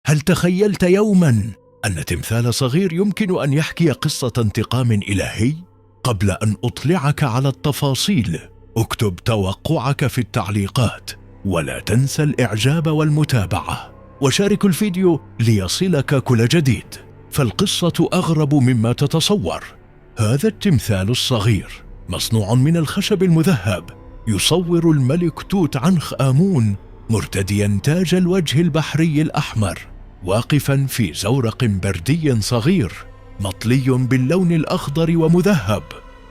هل تخيلت يوما أن تمثال صغير يمكن أن يحكي قصة انتقام إلهي؟ قبل أن أطلعك على التفاصيل، اكتب توقعك في التعليقات، ولا تنسى الإعجاب والمتابعة، وشارك الفيديو ليصلك كل جديد. فالقصة أغرب مما تتصور. هذا التمثال الصغير مصنوع من الخشب المذهب، يصور الملك توت عنخ آمون مرتديا تاج الوجه البحري الأحمر، واقفا في زورق بردي صغير مطلي باللون الأخضر ومذهب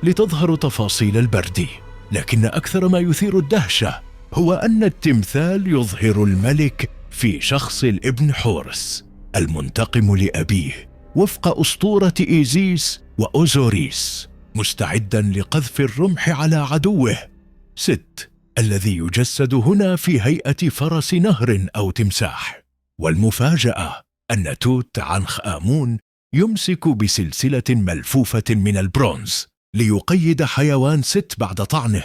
لتظهر تفاصيل البردي. لكن أكثر ما يثير الدهشة هو أن التمثال يظهر الملك في شخص الابن حورس المنتقم لأبيه وفق أسطورة إيزيس وأوزوريس، مستعدا لقذف الرمح على عدوه ست، الذي يجسد هنا في هيئة فرس نهر أو تمساح. والمفاجأة أن توت عنخ آمون يمسك بسلسلة ملفوفة من البرونز ليقيد حيوان ست بعد طعنه،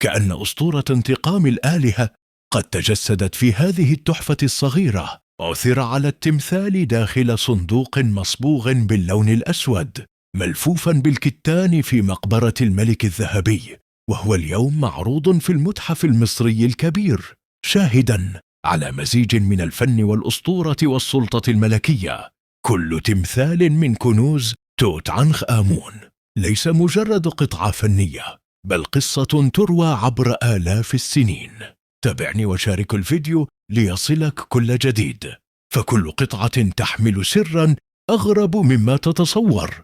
كأن أسطورة انتقام الآلهة قد تجسدت في هذه التحفة الصغيرة. عثر على التمثال داخل صندوق مصبوغ باللون الأسود ملفوفا بالكتان في مقبرة الملك الذهبي، وهو اليوم معروض في المتحف المصري الكبير، شاهدا على مزيج من الفن والأسطورة والسلطة الملكية. كل تمثال من كنوز توت عنخ آمون ليس مجرد قطعة فنية، بل قصة تروى عبر آلاف السنين. تابعني وشارك الفيديو ليصلك كل جديد، فكل قطعة تحمل سرا أغرب مما تتصور.